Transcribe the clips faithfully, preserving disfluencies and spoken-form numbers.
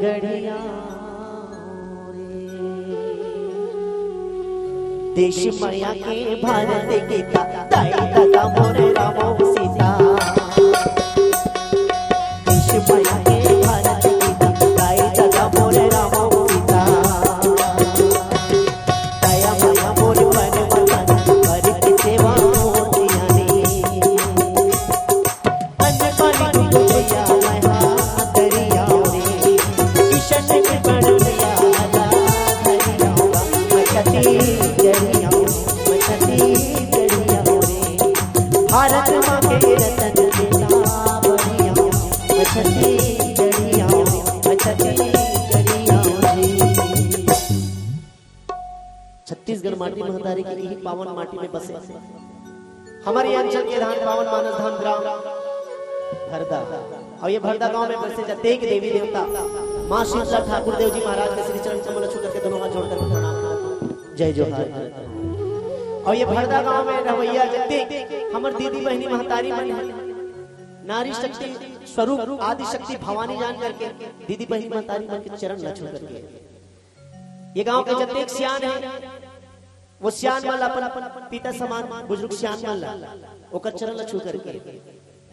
बढ़िया रे। देश माया के भारत गीता, दाई ददा मोर रामो सीता। देश माया के भारत गीता, दाई ददा मोर रामो सीता। दया माया मोर पन वतन, कर के सेवा मोतिया रे। अन्न पानी को जया महा दरिया रे, किशन के बड़ प्याला दरिया, मचती दरिया, मचती दरिया रे। भारत माँ के रतन के सावरिया, मचती दरिया, मचती दरिया रे। छत्तीसगढ़ माटी महतारी के इही पावन माटी में बसे हमर ये अंचल के धान पावन मानस धाम ग्राम भरदा। अउ ये भरदा गांव में बसे जतेक देवी देवता, माँ शीतला ठाकुर देव जी महाराज के श्री चरण कमल छू करके दोनों हाथ जोड़ करके प्रणाम करत हंव। जय जोहार। अउ ये भरदा गांव में रहवइया जतेक हमर दीदी बहिनी महतारी मन हे, नारी शक्ति स्वरूप आदि शक्ति भवानी जान करके दीदी बहिनी महतारी मन के चरण ला छू करके ये गांव के जतेक सियान हे, वो सियान मन ला अपन, अपन पिता समान बुजुर्ग सियान मन ला ओकर चरण ला छू करके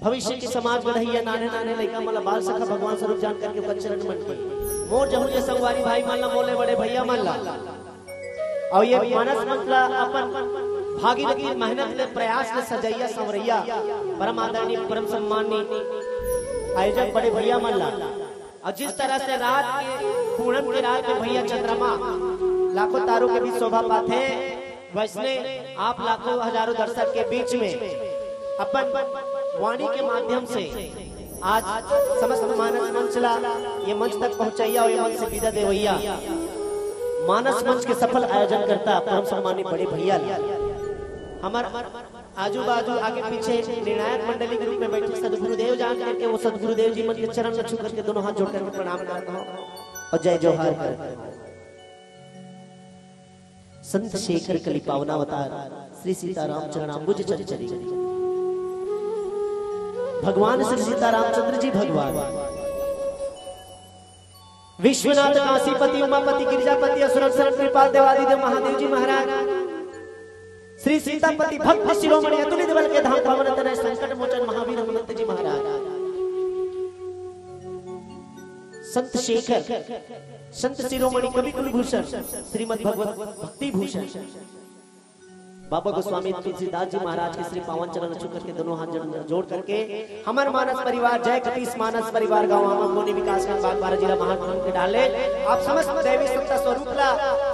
भविष्य के समाज बढ़इया नान्हे नान्हे लइका मन ला बाल सखा भगवान स्वरूप जान करके ओकर चरण मन के मोर जहू ये संगवारी भाई मन ला, मोले बड़े भैया मन ला, अउ ये मानस मंच ला अपन भागीरथी मेहनत ले प्रयास ले सजइया संवरइया परम आदरणीय परम सम्माननीय आयोजक बड़े भैया मन ला। अउ जिस तरह से रात के पूनम के रात में भैया चंद्रमा लाखों तारों के बीच शोभा पाथे, वैसने आप लाखों हजारों दर्शक के बीच में अपन वाणी के माध्यम से आज समस्त मानस मंच ला ये मंच तक पहुंचइया अउ ये मंच से विदा देवइया मानस मंच के सफल आयोजन करता परम सम्मानित बड़े भैया ला हमर आजू बाजू आगे पीछे निर्णायक मंडली के रूप में बैठे सदगुरुदेव जान करके वो सदगुरुदेव जी मन के चरण ला छू करके दोनों हाथ जोड़ करके प्रणाम करत हंव अउ जय जोहार करत हंव। संत शेखर कलि पावनावतार श्री सीताराम चरणाम्बुज चंचरी। भगवान श्री सीतारामचंद्र जी भगवान विश्वनाथ काशीपति उमापति गिरिजापति असुर अक्षर कृपाल देवादिदेव महादेव जी महाराज श्री सीतापति भक्त शिरोमणि अतुलित बल के धाम भवन तनय संकट मोचन महावीर हनुमंत जी महाराज संत शेखर संत शिरोमणि कवि कुलभूषण श्रीमद भगवत भक्ति भूषण बाबा गोस्वामी तुलसीदास जी महाराज के श्री पावन चरण छू करके दोनों हाथ जन जोड़ करके हमर मानस परिवार जय कपीस मानस परिवार गांव आमा कोनी विकासखंड बागबारा जिला महाराजगंज के डाले आप समस्त दैवी सत्ता स्वरूप ला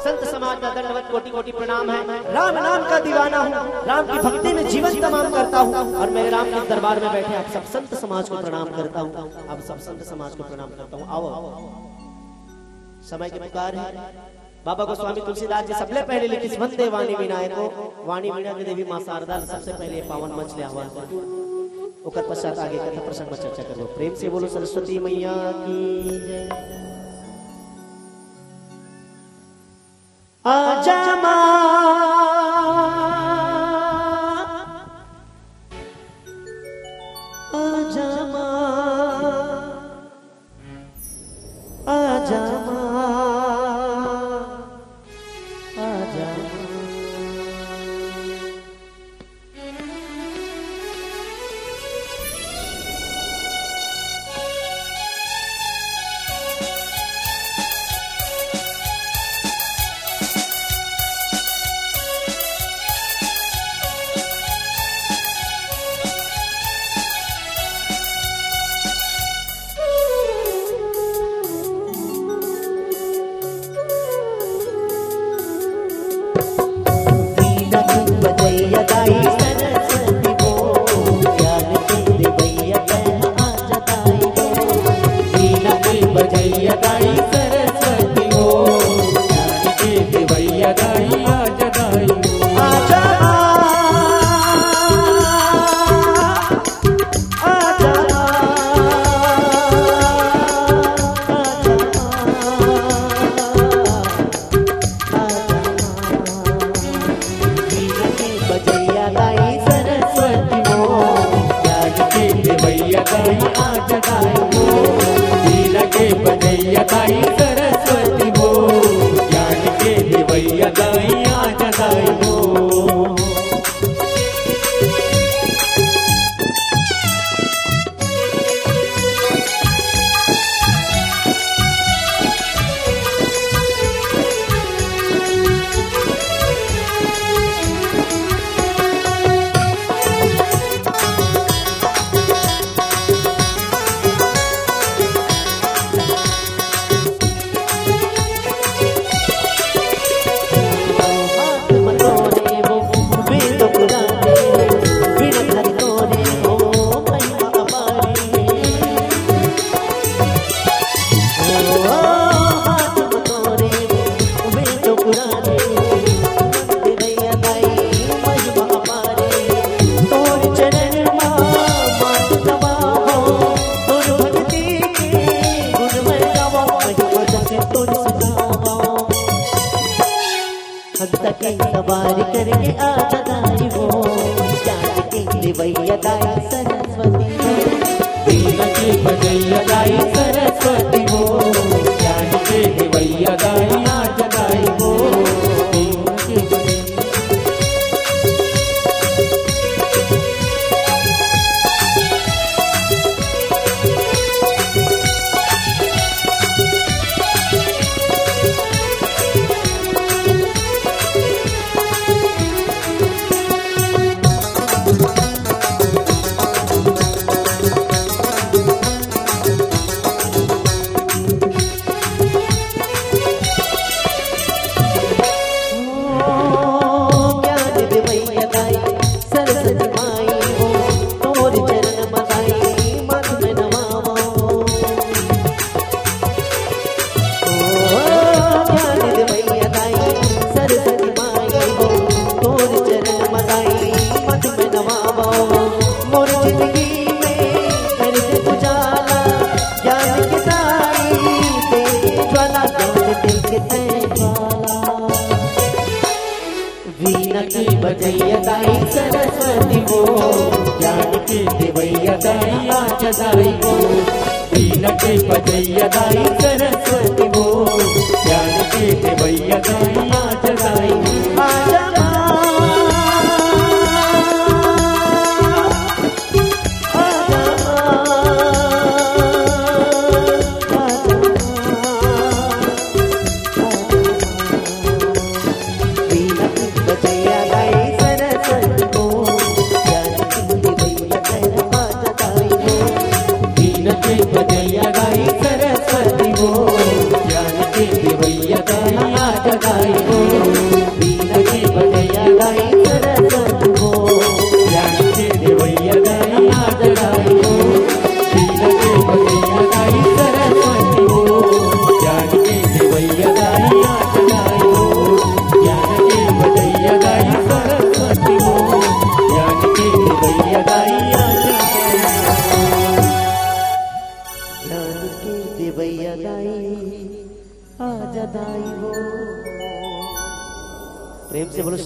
संत समाज का दंडवत कोटि कोटि प्रणाम है। राम नाम का दीवाना हूँ, राम की भक्ति में जीवन तमाम करता हूँ और मेरे राम के दरबार में बैठे आप सब संत समाज को प्रणाम करता हूँ, आप सब संत समाज को प्रणाम करता हूँ। आओ, समय की पुकार है। बाबा गोस्वामी तुलसीदास जी सबले पहले लिखिस वंदे वाणी वीणाय को, वाणी वीणा के देवी माँ शारदा सबसे पहले पावन मंच ले आह्वान कर ओकर पश्चात आगे कथा प्रसंग में चर्चा करबो। प्रेम से बोलो सरस्वती मैया की जय। आजा माँ, आजा माँ, आजा माँ, आजा माँ। सवार करके आ जा दाई हो, ज्ञान के देवैया दाई सरस्वती हो। बीना के बजैया दाई सरस्वती हो, ज्ञान के देवैया दाई आ जा दाई हो। बीना के बजैया ज्ञान देवैया दाई सरस्वती माई हो, तोर चरण म दाई माथ में नवावो। ओ ज्ञान देवैया दाई सरस्वती माई हो, तोर चरण म दाई माथ में नवावो। मोर जिंदगी में कर दे उजाला, ज्ञान के दाई दे ज्वाला, ज्ञान दे के तै ज्वाला। बीना के बजैया दाई सरस्वती हो, ज्ञान के देवैया दाई आ जा दाई हो। बीना के बजैया दाई सरस्वती हो, ज्ञान के देवैया दाई आ जा दाई हो। आ जा माँ, आ जा माँ, आ जा माँ, आ जा माँ। बीना के बजैया दाई सरस्वती हो, ज्ञान के देवैया दाई आ जा दाई हो। बीना के बजैया दाई सरस्वती हो, ज्ञान के देवैया दाई आ जा दाई हो। बीना के बजैया दाई सरस्वती हो, ज्ञान के देवैया दाई आ जा दाई हो। बीना के बजैया दाई सरस्वती हो, ज्ञान के देवैया दाई आ जा दाई हो। ज्ञान के बजैया दाई सरस्वती हो, ज्ञान के देवैया दाई आ जा दाई हो। ज्ञान के देवैया दाई आ जा दाई हो। प्रेम से बोलो।